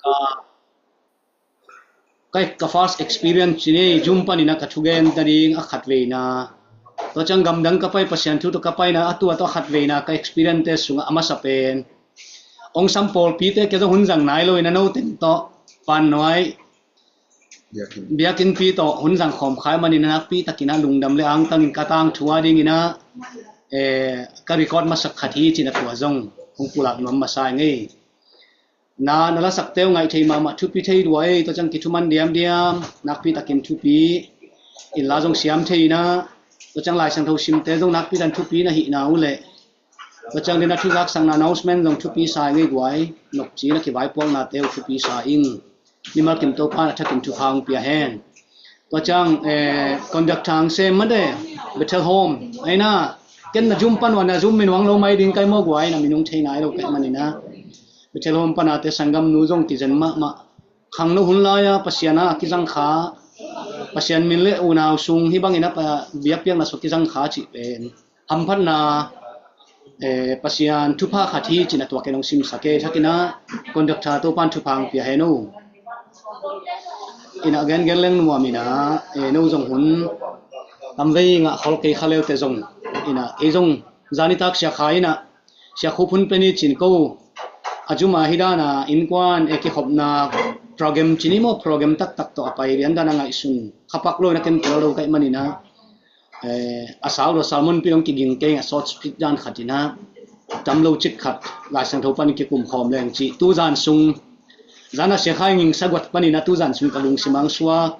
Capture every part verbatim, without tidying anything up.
ka, ka, ka first experience ci ni, Zoom panin a ka thugen nading a khatveina. Tua ciang gamdang ka pai, Pasian thu tawh ka paina, a tua tawh a khatveina ka experience te sungah a masa pen. Ong sam pawlpite kei zong hun zang nai lo in a, no teng tawh, pan nuai, biakinnpi tawh hun zang khawm khai manin a nakpi takin a lungdam le angtangin ka tangthu a dingin a, eh, ka record masak khat hi cin a tua zong hong pulak nuam masa ing ei. Na, na lasak teu ngaih thei mahmah, thupi thei lua ei, tua ciang kithuman diamdiam, nakpi takin thupi, in la zong siam thei in a, tua ciang Lai Siangtho simte zong nakpi takin thupi na hihna uh leh, tua ciang dina thu zaksakna announcement zong thupi sa ing ei guai, nokci na kivaipuaknate uh thupi sa ing. Mimal kim Topa in a thakin thupha hong pia hen. Tua ciang, eh, conductor hong sem made, Bethel Home. Aina, ken na Zoom pan ua na Zoom min uang lo mai ding kai maw guai, na min hong thei nai lo kai manin a. Bethel Home pana te sanggamnu zong kizen mahmah. Khangno hun lai-a Pasian a kizang kha, Pasian min le unau sung hih bangin a pa biakpiakna sua kizang kha cih pen hamphatna, eh, Pasian thupha khat hi cin a tua ken hong simsak ei, thakin a conductor Topan thupha hong pia hen o. In a gengen leng nuam in a, eh, no zong hun tamvei ngah khol kei kha leute zong in a, kei zong zanitak Sia Khai in a, Sia Khup hun pen i cin ko, a Zoom a hi dan a innkuan, eh, kikhopna program cin i maw, program taktak tawh a pai lian dan a ngaihsun khapak lo in a ken tel lo kai manin a, eh, a sau lo sermon pi dong kiging kei a sawt spit dan khat in a, tam lo cik khat Lai Siangtho panin kikum khawm leng cih tu zan sung, zan a Sia Khai ngingsa guat panin a tu zan sung ka lungsim ang suak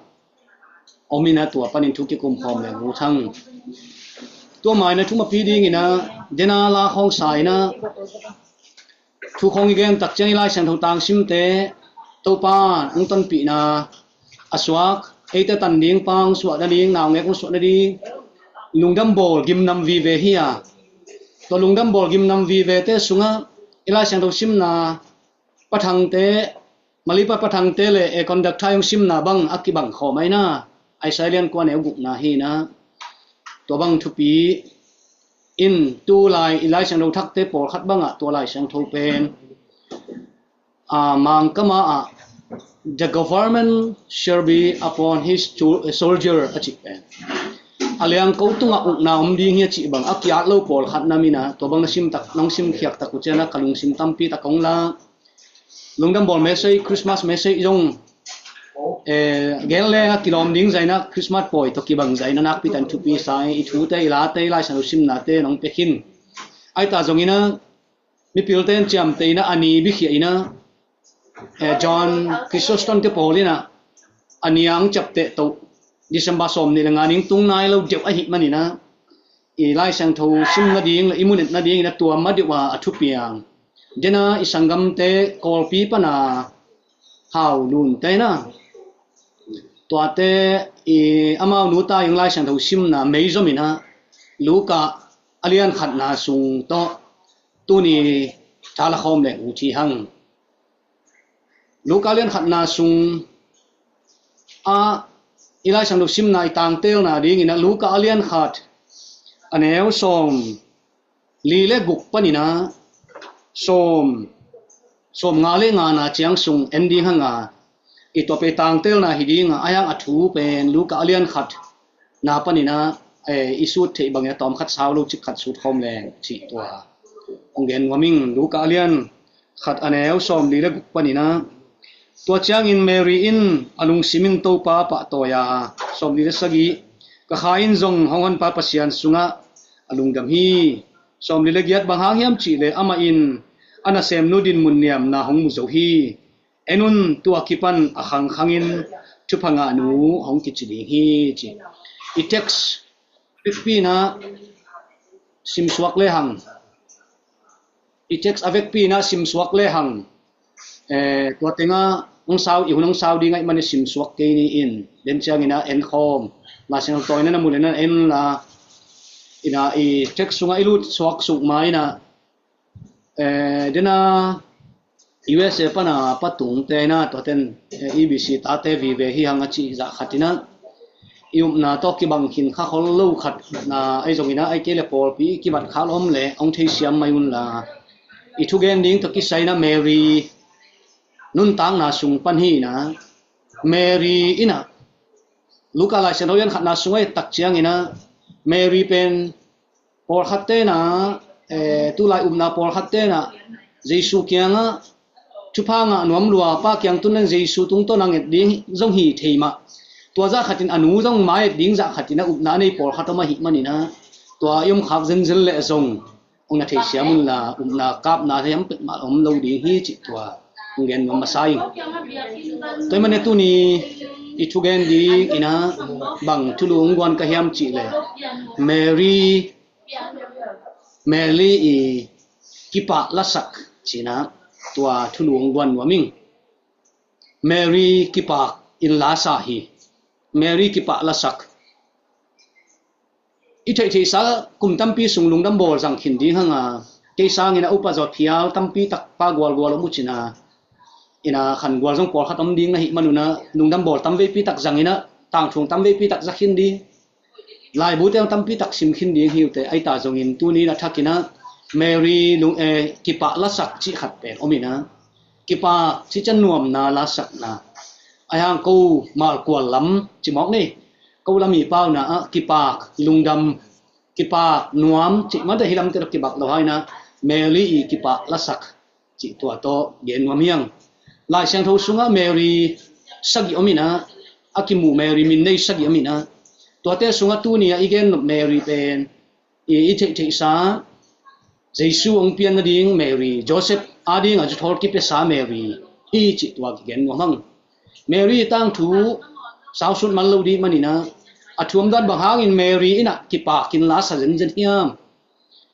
om in a, tua panin thu kikum khawm leng uh thang. Tua mai na thumapi dingin a, dena la khawng sa in a, thu khawng i gen tak ciang i Lai Siangtho tangsimte Topa hong tonpihna a suak, eite tan ding pa hong suah nading, naungek hong suah nading lungdam bawl gimnam vive hi a. Tua lungdam bawl gimnam vivete sungah i Lai Siangtho simna pathangte, Malipa pathangte le, eh, conductor hong simna bang a kibang khawm aina, Isaiah lian kua neu gukna hi na. Tua bang thupi in tu lai i Lai Siangtho thakte pawlkhat bangah tua Lai Siangtho pen, ah, Mangkama ah, "The government shall be upon his cho-, eh, soldier," a cih pen. A liangko tungah ukna om ding hi a cih bang a kiat lo pawlkhat na min a, tua bang na sim tak, nong sim khiak tak uh ciang a ka lungsim tampi tak hong la. Lungdam bawl message, Christmas message zong, eh, gen leng a kilawm ding zaina, Christmas pawi tawh kibang zaina nakpi tan thupi sa i, i thute, i late, i Lai Siangtho simnate nong pia khin. Aita zongin a, mipilte in ciamteh in a, a ni bikhia in a, eh, John Chrysostom te pawl in a, a ni ang ciapteh toh, December sawm nih le nga ning tung nai lo deuh ahih manin a, i Lai Siangtho sim nading le i munet nading in a tuam a deuh a, a thupiang. Dena i sanggamte Kawlpi pana Hau Lunte na. Tuate i amau nuta i Lai Siangtho simna meizom in a, Luka a lian khatna sung tawh tuni thala khawm leng uh ci hang. Luka lian khatna sung a i Lai Siangtho simna i tangtelna dingin a Luka a lian khat a neu sawm li le guk panin a sawm, sawm nga le ngana ciang sung en ding hang a, i tua pen tangtelna hi ding a, a hiang a thu pen Luka a lian khat na panin a, eh, i sut theih bangin a tawm khat sau lo cik khat sut khawm leng cih tua hong gen nuam ing. Luka a lian khat a neu sawm li le guk panin a, tua ciangin Mary in a lungsim in Topa pahtawi a, sawm li le sagih, ka kha in zong hong honpa Pasian sungah a lungdam hi. Sawm li le giat, bang hang hiam cih leh amah in a nasemnu dinmun niamna hong mu zo hi. En un, tua kipan a khangkhangin thupha ngahnu hong kici ding hi ci. I text vekpi in a simsuak lehang, i text a vekpi in a simsuak lehang, eh, tua teng a hong sau, i hun hong sau ding ahih manin simsuak kei ni in, den ciangin a en khawm, Lai Siangtho tawina na mu le na en la, in a i text sungah i lut suak suk ma in a, eh, dena U S A pana patungte na, tuaten, eh, E B C tate vive hi hang a cih zah khat in a, i upna tawh kibang khin kha khol lo khat na, ahi zongin a, ahih kei leh pawlpi kibat kha lawm leh hong theisiam mai un la. I thugen ding tawh kisai in a Mary nuntakna sung pan hi inah, Mary inah, Luka Lai Siangtho lian khatna sungah i et tak cianginah, Mary pen pawlkhat tenah, eh, tulai upna pawlkhat tenah Jesu kiangah thupha ngah nuam lua, pa kiang tun leng Jesu tungtawn a nget ding zong hi thei mah. Tua zah khatin a nu zong mai et ding zah khatin a upna a nei pawlkhat om ahih maninah, tua i om khak zenzen leh zong hong na theisiam unla, upna kapna hiam pek mah om lo ding hi cih tua hong gen nuam masa ing. Tua ahih manin tuni i thugen ding inah bang thulu hong guan ka hiam cih leh, Mary, Mary i kipah lasak cinah tua thulu hong guan nuam ing. Mary kipak in lasa hi. Mary kipah lasak. I theihtheihsa kum tampi sung lungdam bawl zang khin ding hanga, kei sangin a upa zawh phial tampi tak pa gualgual om uh cina, ina khan gual zong pawlkhat om ding na hih manunah lungdam bawl tamveipi tak zanginah tangthuang tamveipi tak za khin ding, laibute tampi tak sim khin ding hi uh teh. Ahi ta zongin tuni in a thakinah Mary lung, eh, kipah lasak cih khat pen om inah, kipak cih ciang nuamna lasakna. Ahi hang ko malkual lam cimawk ni, ko lam i pauna ah kipak lungdam, kipak nuam cih mate hi lamte tawh kibak lo hai inah, Mary i kipah lasak cih tua tawh gen nuam hi ing. Lai Siangtho sungah Mary sagih om inah, a kimu Mary min nei sagih om inah, tuate sungah tuni a i gen nop Mary pen i, i theihtheihsa Jesu hong pian nading Mary, Joseph adinga zuthawl kipiasa Mary hi cih tua kigen nuam hang. Mary tangthu sausut man lo dih maninah, a thuam dan bang hangin Mary inah kipakin lasa zenzen hiam?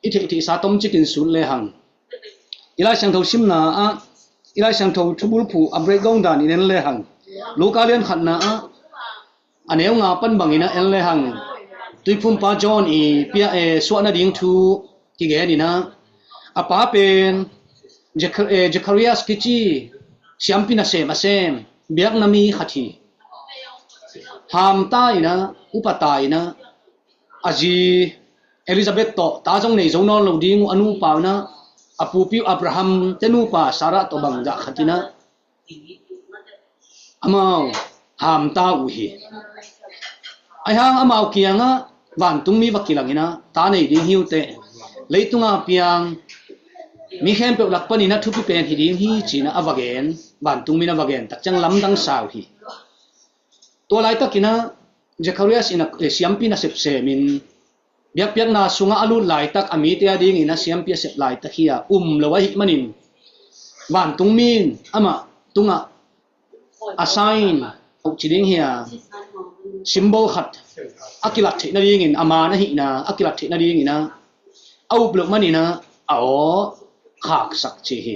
I theihtheihsa tomcikin sut lehang, i Lai Siangtho simna ah, i Lai Siangtho thubulphuh a breakdown dan in en lehang, Luka lian khatna ah a neu nga pan bangin a en lehang, Tuiphumpa John i pia, eh, suah nading thu kigen inah, a pa pen Zechar-, eh, Zecharias kici siampi nasem a sem biakna mi khat hi. Hamta inah, upata inah, a zi Elizabeth tawh ta zong nei zo nawn lo ding uh a nupa unah, a pupi uh Abraham te nupa Sarah tawh bangzah khat inah amau hamta uh hi. Ahi hang amau kiangah vantungmi va kilang inah, ta nei ding hi uh teh, leitunga piang mi khempeuh lak paninah thupi pen hi ding hi cinah a va gen, vantungmi in a va gen tak ciang lamdang sa uh hi. Tua laitakinah Zecharias inah, eh, siampi nasep semin biakpiakna sungah a lut laitak, a mite a dingin a siampi a sep laitak hi a, um lo ahih manin vantungmi in amah tungah a sign, a ci ding hi a, symbol khat a kilat theih nadingin, a man ahihna a kilat theih nadinginah a up loh maninah a aw khaksak ci hi.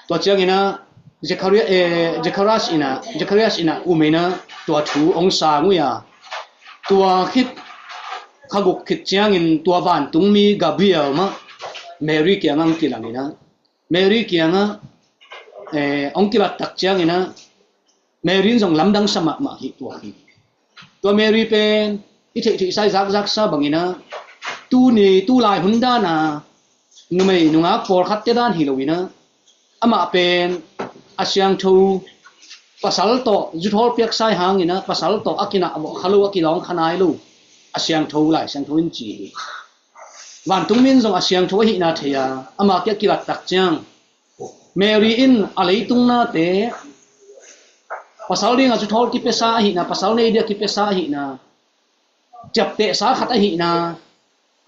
Tua cianginah Zechariah, eh, Zecharias inah, Zecharias inah um inah tua thu hong sang uh a, tua khit kha guk khit ciangin tua vantungmi Gabriel mah Mary kiangah hong kilang inah, Mary kiangah, eh, hong kilat tak cianginah Mary in zong lamdang sa mahmah hi tua hi. Tua Mary pen i theihtheihsa i zakzaksa banginah, tuni tulai hun dana numei nungak pawlkhatte dan hi loinah, amah pen a siangtho, pasal tawh zuthawl piaksa i hanginah pasal tawh a kinah vawh kha lo, a kilawng kha nai lo, a siangtho Lai Siangtho in ci hi. Vantungmi in zong a siangtho ahihna thei a, amah kiah kilat tak ciang Mary in a leitung nate, pasal dinga zuthawl kipiasa ahihna, pasal nei dia kipiasa ahihna, ciaptehsa khat ahihna,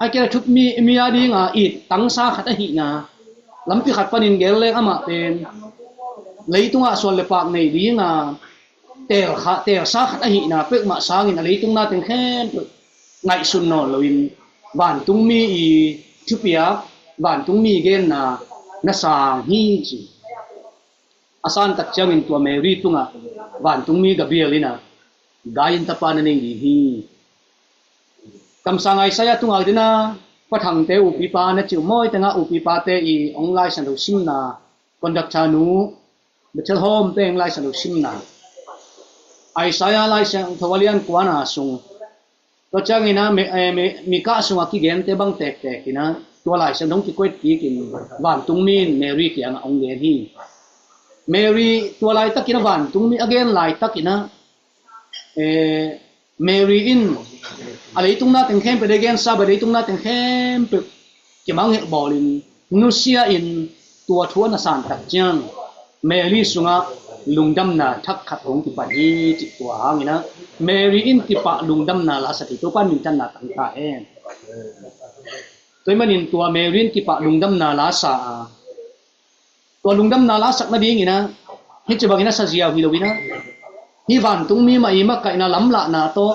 a kira thup mi, mi a dinga it tangsa khat ahihna, lampi khat panin gel leng amah pen leitungah suan le pak nei dinga teel kha, teelsa khat ahihna peuhmah sangin a leitung na teng khempeuh ngaihsun nawn loin vantungmi i thupiak, vantungmi genna na sang hi ci. A san tak ciangin tua Mary tungah vantungmi Gabriel inah gai in tapa na nei ding hi. Kamsang Isaiah tungah dina pathangte upipa na ciu mawi tengah upipate i ong Lai Siangtho simna, conductor nu, Bethel Home te ong Lai Siangtho simna, Isaiah Lai Siangtho a lian kuana sung, tua ciangina mi, eh, mi, Mikah sunga kigente bang tektek ina tua Lai Siangtho kikoit kikin vantungmi in Mary kiangah ong gen hi. Mary tua laitakin a vantungmi a gen laitakin a, eh, Mary in a leitung na teng khempeuh, a gensa bang leitung na teng khempeuh kimangngilh bawlin nusia in tua thu a na san tak ciang Mary sungah lungdamna thak khat hong kipan hi cih tua hangin a Mary in kipah lungdamna la sa hi. Topa in minthanna tang ta hen. Tua ahih manin tua Mary in kipah lungdamna la sa a, tua lungdamna la sak nadingin a hih ci bangin a sa ziau hi loin a, hih vantungmi mah i makaihna lamlahna tawh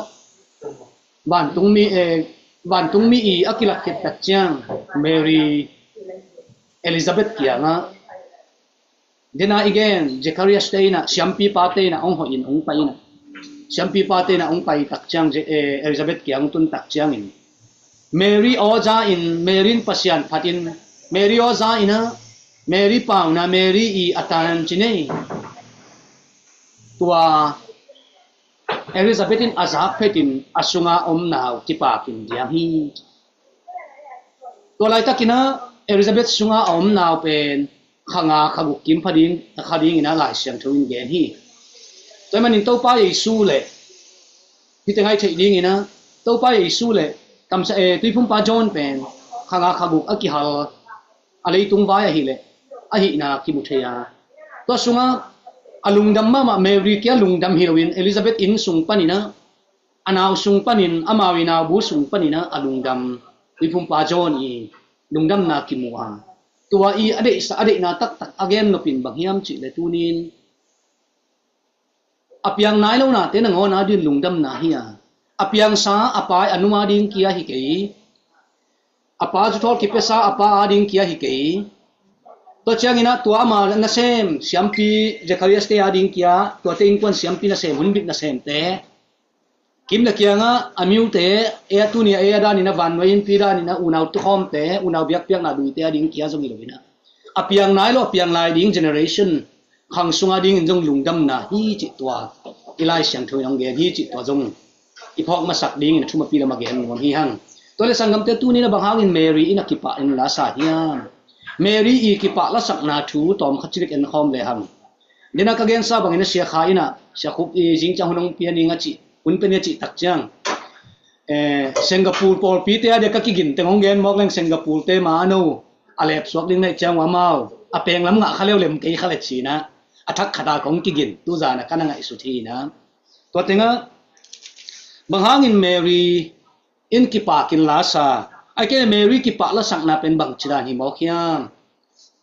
vantungmi, eh, vantungmi i a kilat khit tak ciang Mary Elizabeth kiangah, dena i gen, Zechariah te in a, siampipa te in a hong hoih in hong pai in a, siampipa te in a hong pai tak ciang, eh, Elizabeth kiang tun tak ciangin Mary aw za in, Mary in Pasian phat in, Mary aw za in a, Mary pauna, Mary i a tan ci nei. Tua Elizabeth in a zak phetin a sunga om nau kipakin diang hi. Tua laitakin a Elizabeth sunga a om nau pen kha nga kha guk kim pha ding, kha dingin a Lai Siangtho in gen hi. Tua ahih manin Topa Jesu le hih teng a i theih dingin a Topa Jesu le kamsa, eh, Tuiphumpa John pen kha nga kha guk a kihal a leitung vai ahih leh ahihna kimu thei a, tua sungah a lungdam mahmah Mary kia lungdam hi loin Elizabeth inn sung panin a, a nau sung panin, amau i naubu sung panin a, a lungdam Tuiphumpa John i lungdamna kimu a, tua i a deihsa, a deihna taktak a gen nopin bang hiam cih leh tunin a piang nai lo nate nangawn a ding lungdamna hi a, a piangsa a pa i a numa ding kia hi kei, a pa zuthawl kipiasa a pa a ding kia hi kei. Tua ciangin a tua ama nasem siampi Zechariah te a ding kia, tuate innkuan siampi nasem, hunbit nasemte, kim le kiangah a miute, ei a tuni a ei a danin a vannuai innpi danin a unau tukhawmte, unau biakpiakna duite a ding kia zong hi loin a, a piang nai lo, a piang lai ding generation khang sunga dingin zong lungdamna hi cih tua i Lai Siangtho in hong gen hi cih tua zong i phawk masak dingin a thumapi lam a gen nuam hi hang. Tua le sanggamte, tunin a bang hangin Mary in a kipah in la sa hiam? Mary i kipah lasakna thu tawm khat ci bek en khawm le hang. Dena ka gensa bangin a Sia Kha in a, Sia Khup i zing ciang hun hong pia ning a cih, hun pia ning a cih tak ciang, eh, Singapore pawlpite a dia ka kigin teng hong gen mawk leng, Singapore te ma a no a lepsuak ding na hih ciang uh amau a peng lam ngah kha leu lem kei kha le ci-in a, a thak khat a kong kigin, tuzan a ka na ngaihsut hi in a. Tua tengah bang hangin Mary in kipakin la sa, ahih kei leh Mary kipah lasakna pen bangci dan hi mawk hiam?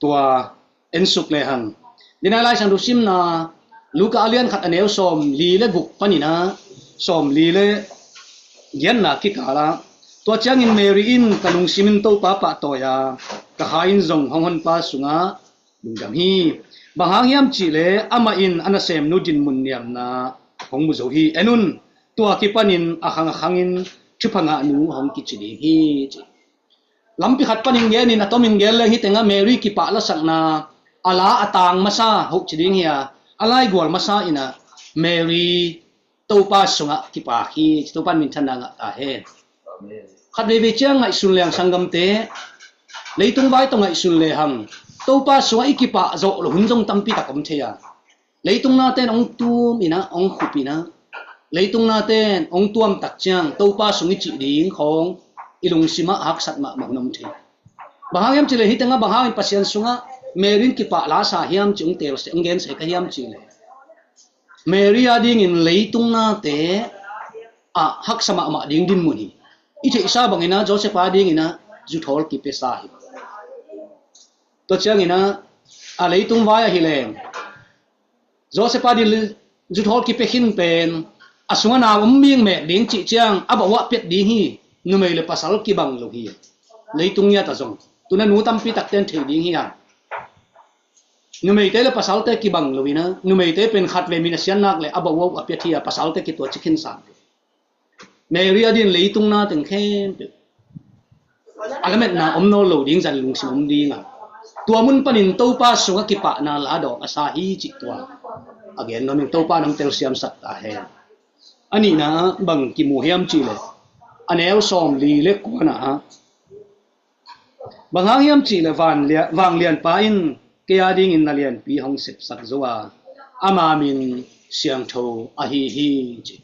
Tua en suk le hang. Dena i Lai Siangtho simna Luka a lian khat a neu sawmli le guk panin a sawmli le giatna kikal ah, tua ciangin Mary in, ka lungsim in Topa pahtawi a, ka kha in zong hong Honpa sungah lungdam hi. Bang hang hiam cih leh amah in a nasemnu dinmun niamna hong mu zo hi. En un, tua kipanin a khang a khangin thupha ngahnu hong kici ding hi, ci. Lampi khat panin genin a tomin gen leng hih tengah Mary kipah lasakna a la a tang masa hoh ci ding hi a, a laigual masa in a Mary Topa sungah kipak hi, ci. Topa in minthanna ngah ta hen. Khat veivei ciang ngaihsun leng sanggamte, leitung vai tawh ngaihsun le hang, Topa sungah i kipah zawh loh hun zong tampi tak om thei a. Leitung nate'n hong tum in a, hong khup in a, leitung nate'n hong tuam tak ciang Topa sung i cih ding khawng i lungsimah haksat mahmah hun om thei. Bang hang hiam cih leh hih tengah bang hangin Pasian sungah Mary in kipah la sa hiam cih hong telse, hong gense ka hiam cih leh, Mary a dingin leitung nate ah haksa mahmah ding dinmun hi. I theihsa bangin a Joseph a dingin a zuthawl kipesa hi. Tua ciangin a, a leitung vai ahi leng Joseph a dingin zuthawl kipia khin pen a sungah nau om mingmek ding cih ciang a bawh uh a piat ding hi. Numei le pasal kibang lo hi. Leitung ngiat ah zong tu-in a nu tampi takte'n thei ding hi a, numeite le pasalte kibang lo in a, numeite pen khatvei mi na siat nak leh a bawh uh a piat hi a, pasalte kituat ci khin sam. Mary a dingin leitung na teng khempeuh a lametna om nawn lo ding zan lungsim om ding a, tua mun panin Topa sungah kipahna la dawng a sa hi cih tua a gen nuam ing. Topa in hong telsiamsak ta hen. A nihna ah bang kimu hiam cih leh, a neu sawmli le kuana ah, bang hang hiam cih leh vanglian, vanglianpa in kei a dingin na lianpi hong sepsak zo a, ama min siangtho ahi hi, ci.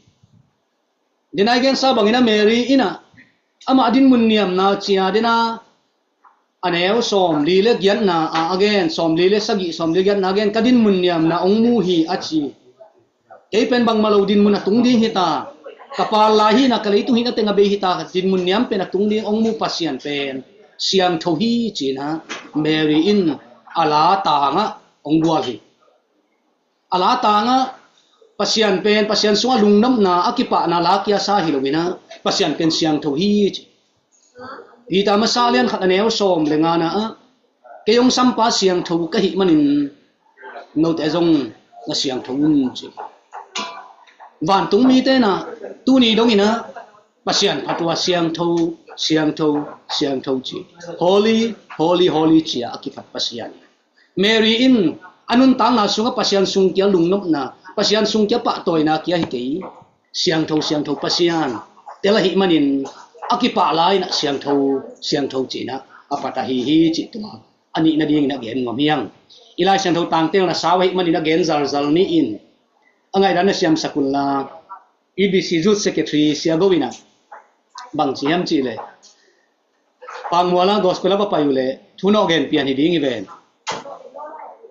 Denai gensa bangin a Mary in a, amah dinmun niamna cia dena, a neu sawmli le giatna a a gen, sawmli le sagih, sawmli giatna a gen, ka dinmun niamna hong mu hi a ci. Kei pen bangmah lo dinmun a tung ding hita, ka pal lai hina, ka leitung hina teng a bei hita, dinmun niam pen a tung ding hong mu Pasian pen siangtho hi, cina Mary in a la tangah hong gual hi. A la tangah Pasian pen, Pasian sungah lungnopna a kipahna la kia sa hi lo ina, Pasian pen siangtho hi, ci. Peter masa lian khat a neu sawm le ngana ah, kei hong sampa siangtho ka hih manin note zong na siangtho un, ci. Vantung mite na tuni dongina Pasian phat uh a siangtho, siangtho, siangtho ci. Holy, holy, holy cia a kiphat Pasian. Mary in a nuntakna sungah Pasian sung kia lungnopna, Pasian sung kia pahtawina kia hi kei. Siangtho, siangtho Pasian tel ahih manin a kipah lai-in a siangtho, siangtho cina a phat ahi hi, cih tua a nihna dingin a gen nuam hiang. I Lai Siangtho tangtelna sau ahih manin a gen zalzal ni-in a ngaihdan na siamsak unla, E B C Youth Secretary Sia Go in a bang ci hiam cih leh, Pangmuala gospel a va pai uh leh thunawh gen pian hi ding hi ven.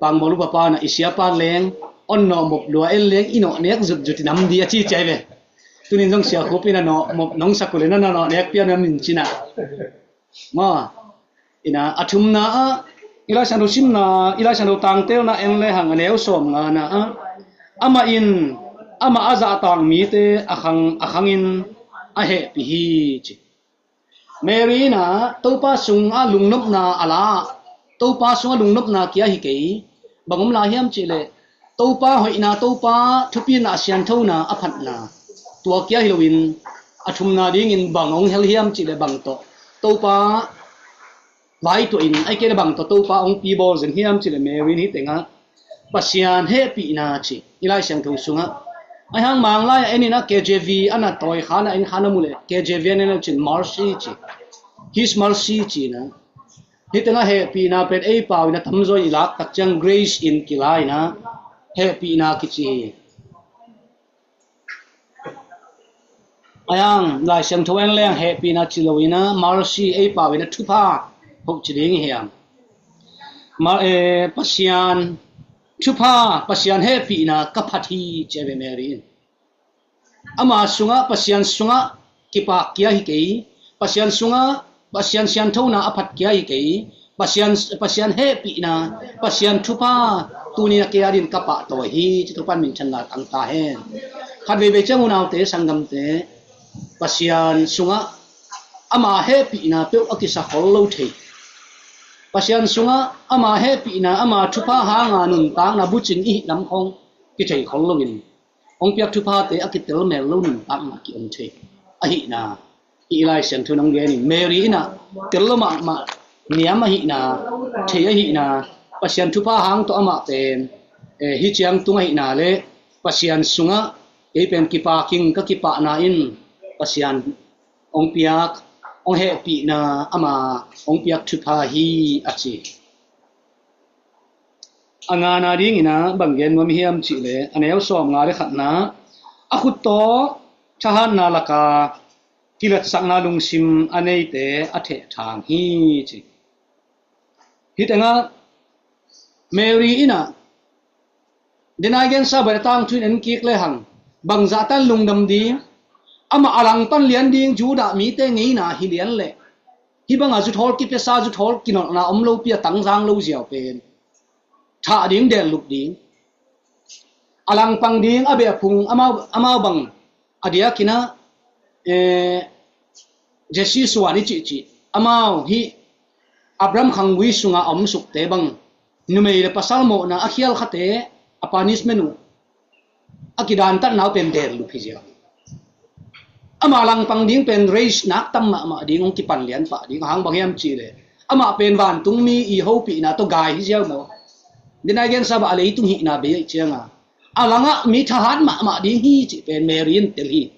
Pangmual upa pa na i sia pan leng, on nawh mop lua en leng i nawh nek zutzut i nam di a ci ciai ve. Tunin zong sia khup in a nawh mop nong sak uh leh na nawh nek pian na min cina. Maw, ina a thumna ah, i Lai Siangtho simna, i Lai Siangtho tangtelna en le hang a neu sawm ngana ah, amah in, amah a zahtang mite a khang, a khangin a hehpih hi, ci. Mary in a Topa sungah lungnopna a la, Topa sungah lungnopna kia hi kei. Bang om lai hiam cih leh Topa hoihna, Topa thupina, a sianthona a phatna, tua kia hi loin a thumna dingin bang hong hel hiam cih leh bang tawh Topa vai tuahin, ai kei le bang tawh Topa hong pi bawl zen hiam cih leh Mary in hi tengah Pasian hehpihna ci i Lai Siangtho sungah. Ai hang Manglai a en in a K J V a na tawi khan a en khan a mu leh K J V a en a cin mercy ci. His mercy cina. Hi tengah hehpihna pen ei pau in a tamzaw i lak tak ciang grace in kila in a hehpihna kici hi. Ai hang Lai Siangtho en leng hehpihna ci lo in a mercy ei pau in a thupha hoh ci ding hiam. Ma, eh, Pasian thupha, Pasian hehpihna ka phat hi, ci a ve Mary in. Ama sungah, Pasian sungah kipak kia hi kei. Pasian sungah, Pasian sianthona a phat kia hi kei. Pasian, Pasian hehpihna, Pasian thupha tuni a kei a din ka pahtawi hi, ci Topan minthanna tang ta hen. Khat veivei ciang unaute, sanggamte, Pasian sungah ama hehpihna peuh a kisa khol lo thei. Pasian sungah ama hehpihna, ama thupha hanga nuntakna bucing i hih lam khong kithei khol loin hong piak thuphate a kitel mel lo nuntakna ki-om thei ahihna i Lai Siangtho in hong genin, Mary in a tel lo mahmah niam ahihna, thei ahihna, Pasian thupha hang tawh amah pen, eh, hi ciang tung ahihna le Pasian sungah kei pen kipak ing, ka kipahna in Pasian hong piak, hong hehpihna, ama hong piak thupha hi a ci. A ngana dingin a bang gen nuam hiam cih leh a neu sawm nga le khatna, a khut tawh thahatna laka kiletsakna lungsim a neite a thehthang hi ci. Hi tengah Mary in a, denai gensa bai a tangthu in en kik le hang, bangzah tan lungdam ding, amah a langpan lian ding Judah mite ngeina hi lian leh, hi banga zuthawl kipiasa, zuthawl kinolhna om lopi a tangzang lo ziau pen thah ding, dellup ding, a langpang ding, a beh a phung, amau, amau bang a diakin a, eh, Jesse suan i cihcih, amau hi Abraham khanggui sunga a omsukte bang numei le pasal mawhna a khial khate a punishment uh a kidantatna uh pen dellup hi ziau. Ama langpang ding pen race nak tam mahmah ding, hong kipan lian pah ding, a hang bang hiam cih leh amah pen vantungmi i hopihna tawh gai hi ziau maw. Denai gensa bah a leitung hihna bei aih cianga a langah mi thahat mahmah ding hi cih pen Mary in tel hi.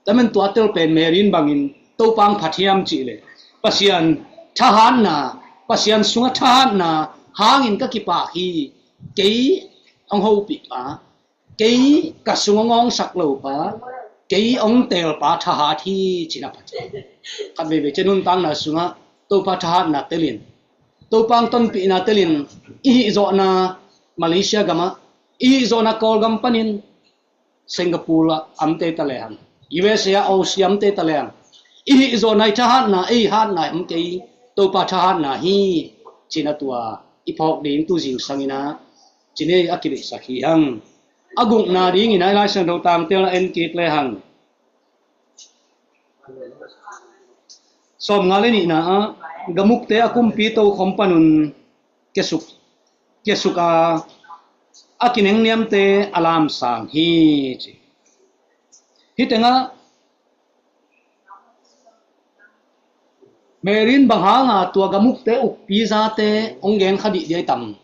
Tamen tua tel pen Mary in bangin Topa hong phat hiam cih leh Pasian thahatna, Pasian sungah thahatna, hangin ka kipak hi. Kei hong hopih pa, kei ka sung hong awngsak lo pa, kei hong teel pa thahat hi, ci-in a phat. Khat veivei ciang nuntakna sungah Topa thahatna telin, Topa hong tonpihna telin, i hihzawhna Malaysia gamah, i hihzawhna Kawlgam panin Singapore ah om tei ta leng, U S A ah, Aussie ah om tei ta leng, i hihzawhna, i thahatna, ei hatna om kei, Topa thahatna hi, ci-in a tua i phawk ding tu zingsang in a, ci-in a kideihsak hi hang. A gukna dingin a, i Lai Siangtho tangte na en kik lehang, sawmnga le nihna ah, gamukte a kumpi tokhom panun kiasuk, kiasuk a, a kinengniamte a lamsang hi, ci. Hih tengah Mary in bang hanga tua gamukte ukpi zate hong gen kha dih dia i tam?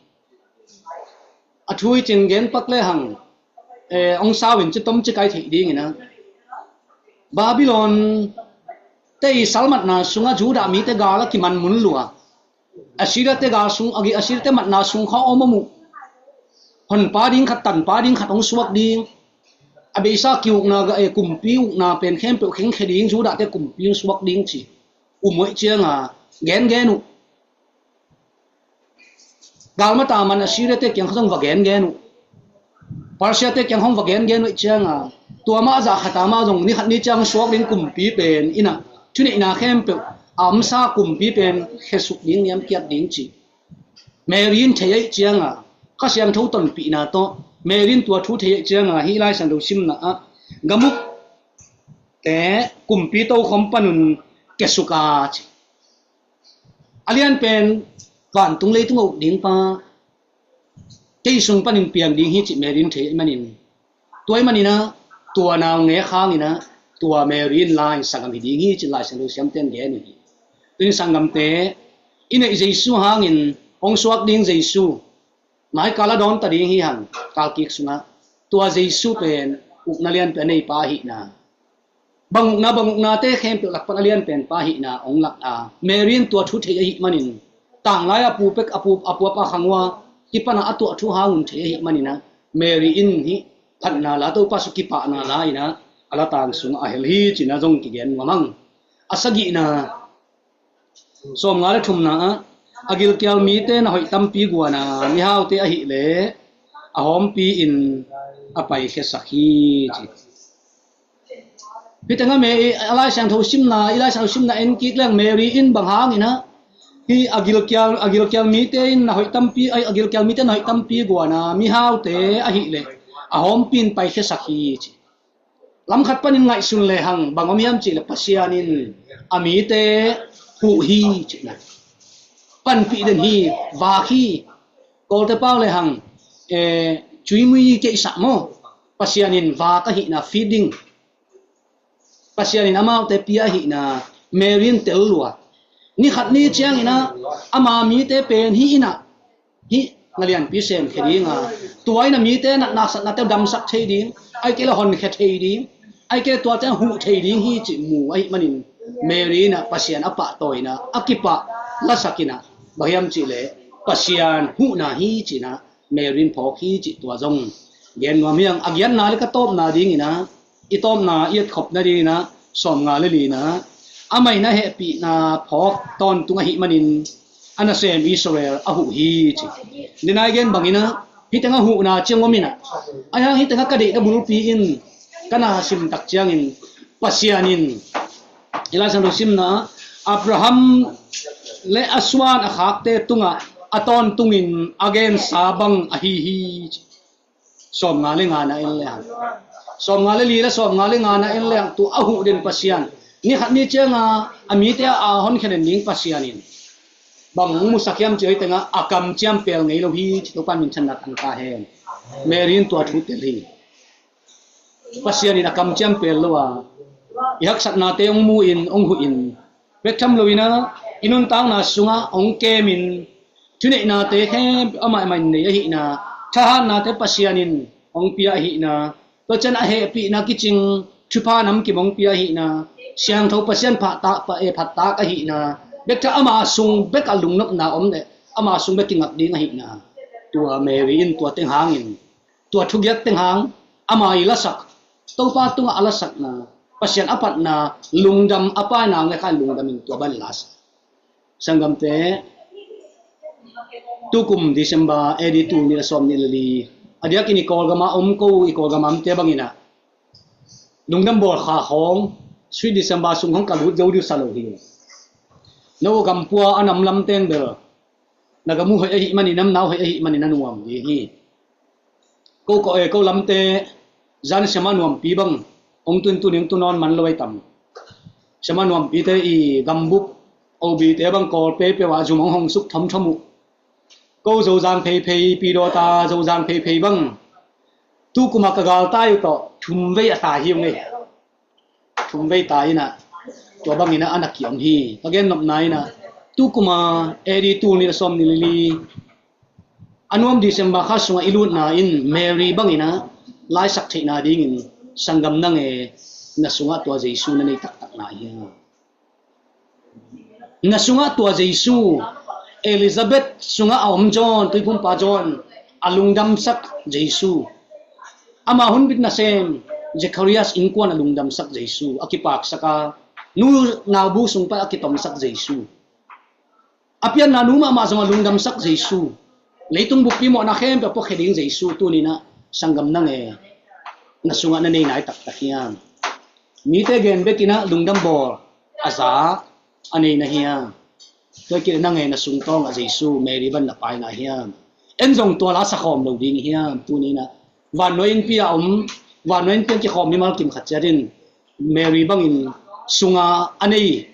A thu i cin gen pak lehang, eh, hong sau in ci tom ci kai theih dingin a, Babylon te i salmatna sungah Judah mite gal a kiman mun lua, Assyria te gal sung, a gi Assyria te matna sung kha om om uh. Honpa ding khat, tanpa ding khat hong suak ding. A beisa kiukna, eh, kumpi ukna pen khempeuh khengkhe ding, Judah te kumpi hong suak ding ci. Um uh ahih cianga gengen uh. Galmata man Assyria te kiang kha zong va gengen uh. Persia te kiang hong va gengen uh ahih cianga, tua mah zah khat a mah zong ni khat ni ciang suak ding kumpi pen in a, thuneihna khempeuh a omsa kumpi pen khesuk ding, niamkiat ding ci. Mary in thei ahih cianga, Kha Siangtho tonpihna tawh Mary in tua thu thei ahih cianga, hih Lai Siangtho simna ah, gamukte kumpi tokhom panun kiasuk a, ci. A lian pen vantung leitung a uk ding pa, kei sung panin piang ding hi, ci Mary in thei ahih manin, tua ahih manin a, tua naungek hangin a, tua Mary in la in sanggam hi ding hi, ci Lai Siangtho siamte in gen uh hi. Tuin sanggamte, i neih Jesu hangin hong suak ding Jesu, mai kal a dawn ta ding hi hang, kal kik sungah tua Jesu pen ukna lianpi a nei pa ahihna, bang ukna, bang uknate khempeuh lak pan a lianpen pa ahihna hong lak a, Mary in tua thu thei ahih manin, tanglai a pu pek, a pu, a pu a pa khang uh a, kipana a tuah thu hangun thei ahih manin a, Mary in hih phatna la, Topa sung kipahna la in a, a la tang sungah a hel hi, ci-in a zong kigen nuam hang. A sagihna, sawmnga le thumna ah, a gilkial mite na hoih tampi guana, mihaute ahih leh a hawmpi in a paikhiasak hi, ci. Hih tengah me, i, a Lai Siangtho simna, i Lai Siangtho simna en kik leng Mary in bang hangin a, hih a gilkial, a gilkial mite in na hoih tampi, a, a gilkial mite na hoih tampi guana, mihaute ahih leh a hawmpi in paikhiasak hi, ci. Lam khat panin ngaihsun lehang bang om hiam cih leh Pasian in a mite huh hi, cihna. Panpih den hi, vak hi. Kawlte pau lehang, eh, cuimui keihsak maw? Pasian in vak ahihna, feeding. Pasian in amaute pia ahihna, Mary in tel lua. Ni khat ni ciangin a, ama mite pen hih in a, hih na lianpi semkhia ding a, tua in a mite natna, satnate damsak thei ding, ahih kei leh honkhia thei ding, ahih kei leh tuate huh thei ding hi, cih mu ahih manin Mary in a Pasian a pahtawi in a, a kipah lasak in a, bang hiam cih leh Pasian huhna hi, ci-in a Mary in phawk hi, cih tua zong gen nuam hi hang. A giatna le ka tawpna dingin a, i tawpna i etkhop nadingin a, sawmnga le lina, amah in a hehpihna phawk tawntung ahih manin a nasem Israel a huh hi, ci. Nidang a i gen bangin a, hih tengah huhna ciang om in a, ahi hang hih tengah ka deihna bulpi in ka na sim tak ciangin, Pasian in, i Lai Siangtho simna, Abraham le a suan a khakte tungah a tawntungin a gensa bang ahi hi, ci. Sawmnga le ngana en lehang, sawmnga le li le sawmnga le ngana en lehang, tua a huh den Pasian, ni khat ni cianga a mite a honkhia den ding Pasian in bang hong musak hiam cih leh, hih tengah a kamciam pel ngei lo hi, ci. Topa in minthanna tang ta hen. Mary in tua thu tel hi. Pasian in a kamciam pel lo a, i haksatnate hong mu in, hong huh in, bek tham lo in a, i nuntakna sungah hong kem in, thuneihnate khempeuh amah in nei ahihna, thahatnate Pasian in hong pia ahihna, tua ciang a hehpihna kicing, thupha namkim hong pia ahihna, siangtho Pasian phattak, pa, eh, phattak ahihna, bek tham, ama sung bek a lungnopna om leh, ama sung bek kingak ding ahihna. Tua Mary in tua teng hangin, tua thugiat teng hang, ama i lasak, Topa tungah a lasakna, Pasian a patna, lungdam a paina nge khan lungdam in tua ban lasak. Sanggamte, tukum December A D tul nih le sawm nih le li, a diakin i Kawlgama om ko i Kawlgama omte bangin ah lungdam bawl kha khawng, Sweet December sung khawng ka lut zo diu sa lo hi. No gampua a nam lamten bel na gamu hoih ahih manin, nam nau hoih ahih manin a nuam ding hi. Ko, ko, eh, ko lamte zan siama nuampi bang hong tun tun hong tun nawn man lo ai tam. Siama nuampite i gambup, obite bang Kawl pei peuh ah zum hong hong suk thomthom uh. Ko Zozang pheiphei, pidawta Zozang pheiphei bang tukuma ka galtai uh tawh thum vei a tai hi ung ei. Thum vei tai inah tua bangin ah a na kiom hi. Ka gen nopna inah tukuma A D tul nih le sawm nih le li a nuam December kha sungah i lutna in Mary bangin ah laisak theihna dingin sanggam nang e, na sungah tua Jesu na nei taktakna hi. Na sungah tua Jesu, Elizabeth sungah a om John, tuiphumpa John, a lungdamsak Jesu. Ama hunbit nasem Zecharias innkuan a lungdamsak Jesu, a kipaksak a, nu naubu sung pan a kitomsak Jesu. A pianna nu mahmah zong a lungdamsak Jesu. Leitung buppi mawhna khempeuh a puakhia ding Jesu tuni inah sanggam nang e, na sungah na nei nai taktak hiam? Mite gen bekin ah lungdam bawl a za a nei na hiam? Tua kei nang e, na sungtawng ah Jesu, Mary ban na pai na hiam? En zong tua la sakhawm lo ding hiam? Tuni inah vannuai innpi a om, vannuai innpi a kikhawm mimal kim khat ciat in Mary bangin sunga a nei,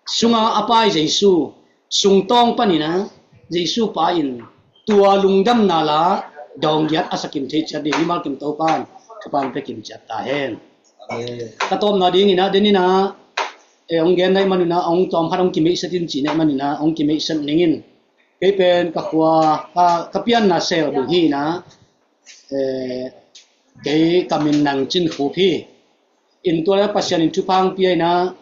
sunga a pai Jesu, sungtawng panin ah Jesu pa in tua lungdamna la dawng giat a sa kim thei ciat ding mimal kim Topan ka pan pe kim ciat ta hen. Amen. Ka tawpna dingin ah, den inah, eh, hong gen naih manin ah, hong tawm khat hong kimeihset in ci naih manin ah, hong kimeihset ning in. Kei pen ka khua, ka, ka pianna sel bung hi inah, eh, kei ka min Nang Cin Khup hi. In tua le Pasian in thupha hong pia inah,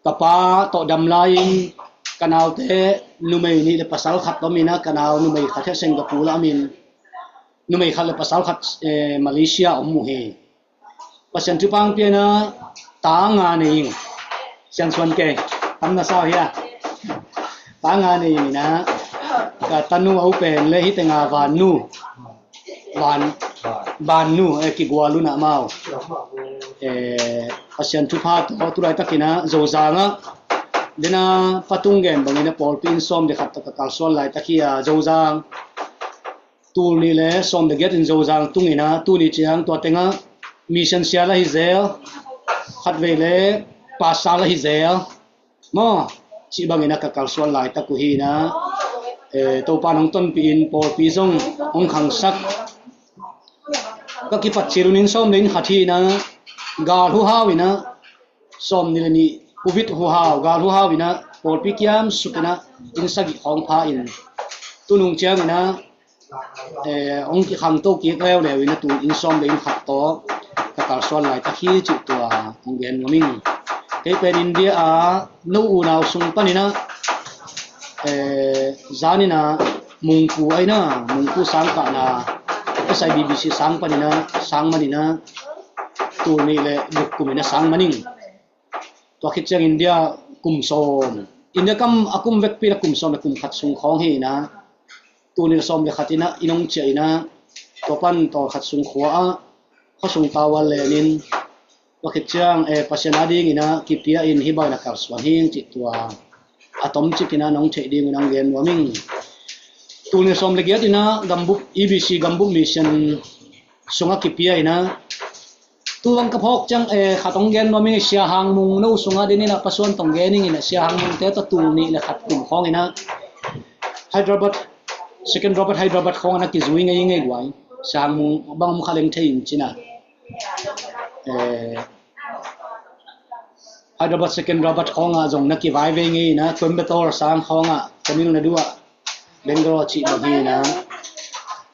ka pa tawh dam lai-in ka naute numei nih le pasal khat om inah, ka nau numei khat hi a Singapore ah om in, numei khat le pasal khat, eh, Malaysia om uh hi. Pasian thupha hong pia inah ta nga nei ing. Siansuan kei, tam na sau hi a. Ta nga nei ing inah, ka tanu a u pen le hite nga vannu. Van, vannu, eh, kigual un ah amau. Eh, Pasian thupha tawh tu laitakin ah Zozang ah, den a patung gen bangin ah pawlpi inn sawm le khat tawh ka kalsuan laitak hi a, Zozang tul nih le sawm le giat in Zozang tung inah, tuni ciang tua tengah mission sia la hi zel, khatvei le pastor la hi zel. Maw, cih bangin ah ka kalsuan laitak uh hi inah, eh, Topan hong tonpih in pawlpi zong hong khangsak. Ka kipat cil un inn sawm le inn khat hi inah, gal huhau inah, sawm nih le nih Covid huhau, gal huhau inah pawlpi kiam suk inah inn sagih khawng pha in, tunung ciang inah, eh, hong kikhangto kik leuleu inah tu inn sawm le inn khat tawh ka kalsuan laitak hi cih tua hong gen nuam ing. Kei pen India ah no unau sung panin ah, eh, zan inah Mungpu ah inah, Mungpu sang kahna S I B B C sang panin ah, sang man inah tul nih le guk kum inah sang man ing. Tua khit ciang India kum sawm, India kam a kum vekpi le kum sawm le kum khat sung khawng hi inah, tul nih le sawm le khat inah inn hong ciah inah, tua pan tawlkhat sung khua ah khuasung tawh len in, tua khit ciang, eh, Pasian a dingin ah kipia in hih bangin ah kalsuan hi ing cih tua a tomcik inah nong theih dingin hong gen nuam ing. Tul nih le sawm le giat inah gambup, E B C gambup mission sungah kipia inah, tu bang ka phawk ciang, eh, khat hong gen nuam ing. Sia Hang Mung no sungah den inah pasuan tawh gen ing inah, Sia Hang Mung te tawh tul nih le khat kum khawng inah Hyderabad, Second Robert Hyderabad khawng ah na kizui ngei ngei guai. Sia Hang Mung bang om kha leng thei in ci inah, eh, Hyderabad Second Robert khawng ah zong na kivai ve ngei inah, Coimbatore sang khawng ah, Tamil Nadu ah, Bangalore cih bang hi inah,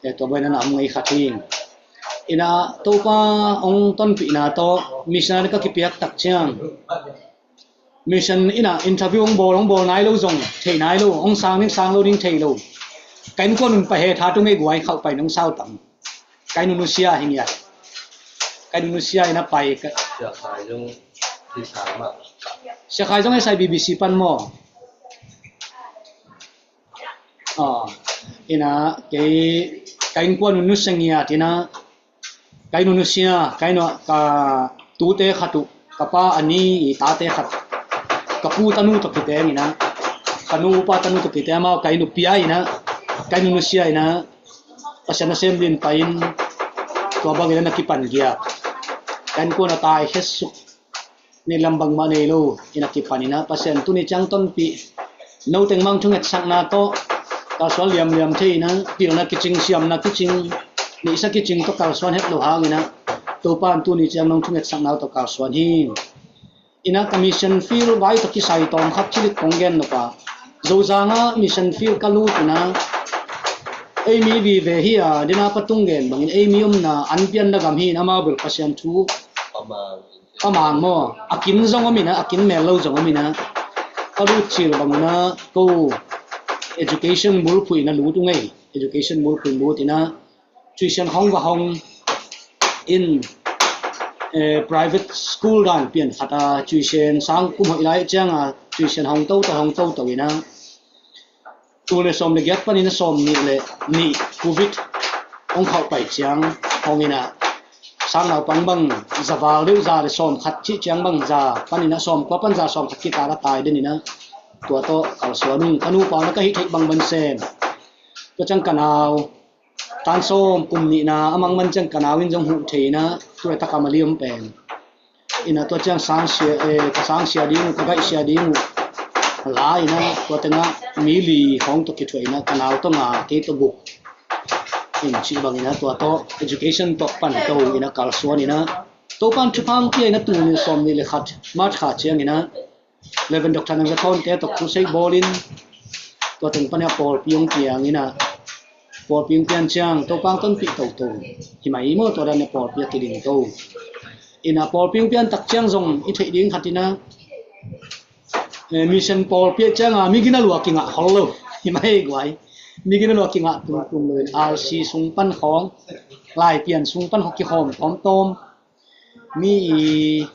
eh, tua bang inah na om ngei khat hi. Inah Topa hong tonpihna tawh missionary ka kipiak tak ciang Mission ina interview hong bawl, hong bawl nai lo zong thei nai lo, hong sang ding sang lo ding thei lo. Ka innkuan un pai he tha tung ei guai khauh pai nong sau tam. Ka inn u nusia hi ngiat. Ka inn u nusia ina pai ka. Sia Khai zong hi sang mah. Sia Khai zong S I B B C pan maw. Ah, ina kei ka innkuan u nusia ngiat ina. Ka inn u nusia, ka inn u ka tute khat uh, ka pa a ni i tate khat, ka pu tanu tawh kiteng ina, ka nu pa tanu tawh kiteng amau ka inn u pia ina, ka inn u nusia ina, Pasian nasem din pai in, tua bang ina na kipan giak. Ka innkuan a tai khesuk, ni lam bangmah nei lo ina kipan ina, Pasian tuni ciang tonpih, no teng mang thungetsakna tawh kalsuan liamliam thei ina, pilna kicing, siamna kicing, nihsa kicing tawh kalsuan het lo hang ina, Topa in tuni ciang nong thungetsakna tawh kalsuan hi. Ina ka mission field vai tawh kisai tawm khat cilik kong gen nop a, Zozanga mission field ka lut ina, ei mi vive hi a, dina patung gen bangin ei mi omna an pian na gam hi ina, amau bel Pasian thu Ka mang maw, a kin zong om ina, a kin mel lo zong om ina, ka lut cil bang ina, ko education bulphuh ina lut ung ei, education bulphuh lut ina, tuition hong va hong in, eh, private school dan pian khat a, tuition sang kum hoih lai ciang a, tuition hong toto, hong toto ina, tul le sawm le giat panin a sawm nih le nih covid hong khauh pai ciang hong ina, sang naupang bang za val deuh, za le sawm khat cih ciang bang za panin a sawm kua pan za sawm khat kitak a tai den ina, tua tawh kalsuan ung, ka nupa na ka hih theih bang ban sem. Tua ciang ka nau tan sawm kum nihna a mang man ciang ka nau in zong huh thei ina, tua tak a mali om pen. Ina tua ciang sang sia, eh, ka sang sia ding uh, ka gaih sia ding uh. La ina tua tengah mi li hong tawh kithuah ina ka nau tawh nga, kei tawh guk. In cih bang ina tua tawh education tawh pan to ina kalsuan ina. Topan thupha hong pia ina tul nih sawm nih le khat March kha ciang ina Reverend Doctor Nang Za Thawn te tawh crusade bawlin, tua teng pan ina pawlpi hong piang ina, pawlpi hong pian ciang Topa hong tonpih toto hi mai maw, tua dan ina pawlpi a kiding to. Ina pawlpi hong pian tak ciang zong i theih ding khat ina, eh, mission pawlpi a ciang a mi gina lua kingah hol lo hi mai guai. Mi gina lua kingah tung tung lo in, R C sung pan khawng, Laipian sung pan khawng kihawm tawmtawm. Mi i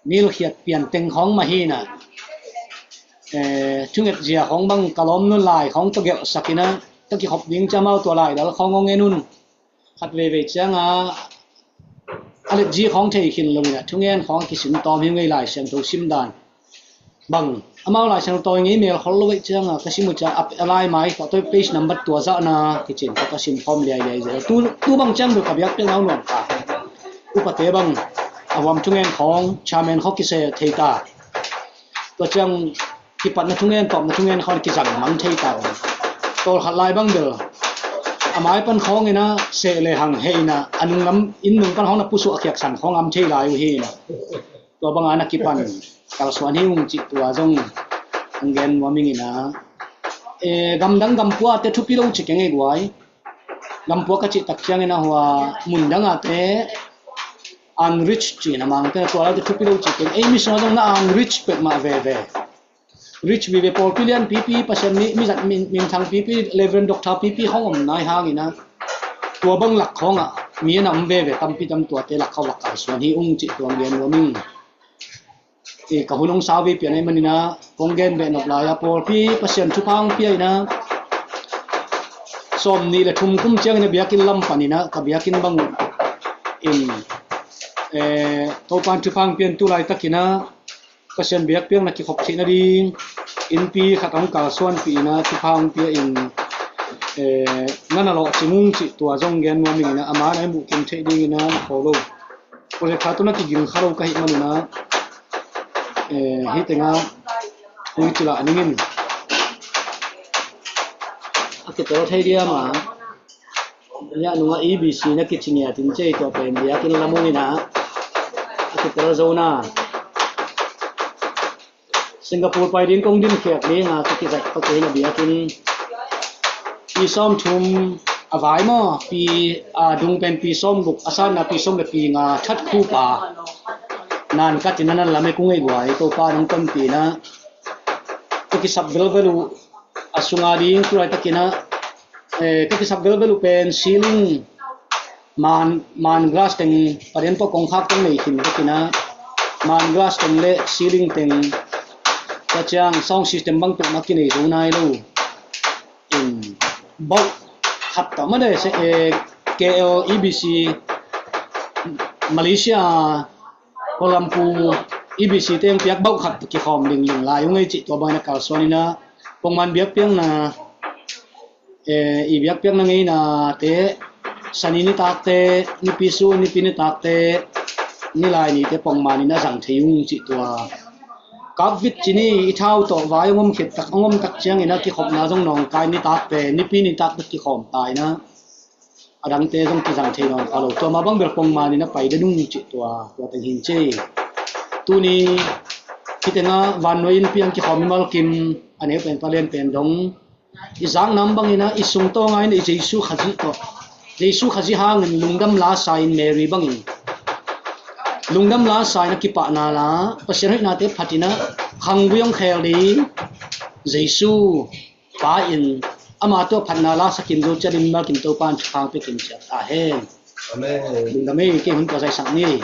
nilkhiat pian teng khawng mah hi ina, eh, thunget zia khawng bang ka lawm nun lai khawng tawh gelhsak ina, ka kikhop ding ciang amau tua lai dal khawng hong en un. Khat veivei ciang a, a letzi khawng thei khin lo ina, thungen khawng a kisim tawm hi ung ei, Lai Siangtho sim dan. Bang amau Lai Siangtho ngei mel khol lo veih ciang a ka sim uh ciang a, a lai mai khawh tawh page number tua zahna kicin khawh ka sim khawm liailiai zel. Tu, tu bang ciang bel ka biakpiakna uh nuam ta. Upate bang a huam thungen khawng, chairman khawh kiseh thei ta. Tua ciang kipatna thungen, tawpna thungen khawng kizang mang thei ta. Tawlkhat lai bang bel a mai pan khawng ina seh le hang heh ina, a nung lam inn nung pan khawng na pusuh a khiaksan khawng am thei lai uh hi ina. Tua banga na kipan kalsuan hi ung cih tua zong hong gen nuam ing ina. E, gamdang gampuate thupi lo ci keng ei guai. Gampua ka cih tak ciangin a hua mundangate unreach ci na mangte na tua laute thupi lo ci keng. Ei mission zong na unreach pek mah veve. Reach vive pawlpi lian pipi, Pasian mi, mizat min, minthang pipi, Reverend Doctor pipi khawng om nai hang ina. Tua bang lak khawngah mi a nam veve tampi tam tuate lak khawng lak kalsuan hi ung cih tua gen nuam ing. Eh, ka hun hong sau vei pian ahih man ina, kong gen beh nop lai a pawlpi Pasian thupha hong pia ina. Sawm nih le thum kum ciang ina biakinn lam pan ina, ka biakinn bang uh in, eh, Topan thupha hong pia in tu laitak ina, Pasian biakpiakna kikhop theih nading innpi khat hong kalsuanpih ina thupha hong pia in, eh, na na lawhcing ung cih tua zong gen nuam ing ina, a man a i muh kim theih ding ina na kho lo. Project khat tawh na kiging kha lo ka hih man ina, eh, hih tengah hong kilah ning in. A kitel thei diam a. Hia nungah E B C na kici ngiat in cei tua pen biakinn lam ung ina. A kitel zo na. Singapore pai ding kong din khiak ding a ka kizaih pa kei na biakinn. Pi sawm thum a vai maw, pi, a, dung pen pi sawm guk, a sanna pi sawm le pi nga that khup a. nan katin a nan lam e kung ei buai Topa nong tonpina. Ka kisap velvel uh a sunga ding tu laitakin a, eh, ka kisap velvel uh pen ceiling man, man glass teng, padian pawh kongkhak teng nei khin takin a, man glass teng le ceiling teng, ka ciang sound system bang peuhmah kinei zo nai lo. In bauh khat tawh mah de, eh, K L E B C Malaysia Kuala Lumpur E B C te hong piak bauh khat kikhawm ding ling lai ung ei cih tua bangin a kalsuan in a, pongman biakpiakna, eh, i biakpiakna ngeinate, Sani nitakte, nipi su, nipi nitakte, nilai nite pongman in a zang thei ung cih tua. Kap vit cini i thau tawh vai hong om khit tak, hong om tak ciangin a kikhopna zong nawngkai nitakte, nipi nitakte kikhawm ta in a, a dangte zong kizang thei nawn kha lo. Tua mah bang bel pongman in a pai den ung cih tua, tua teng hin ci. Tuni khiteng a vannuai innpi hong kikhawm mimal kim, a neu pen palian pen dong, i zaknam bangin a i sungtawng a in a i Jesu Khazih tawh, Jesu Khazih hangin lungdam la sa in Mary bangin lungdam la sa in a kipahna la, Pasian hoihnate phat in a khangvui hong khel ding Jesu Pa in ama tawh phatna la sa kim zo ciat in mimal kim Topa in thukhang pia kim ciat ta hen. Amen. Lungdam ei, kei hun tua zaisak ni.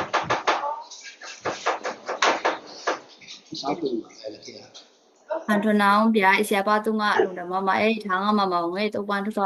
Hanthawn a hong pia i siapa tungah lungdam mahmah ei, thang mahmah hong ei, Topa in thukhang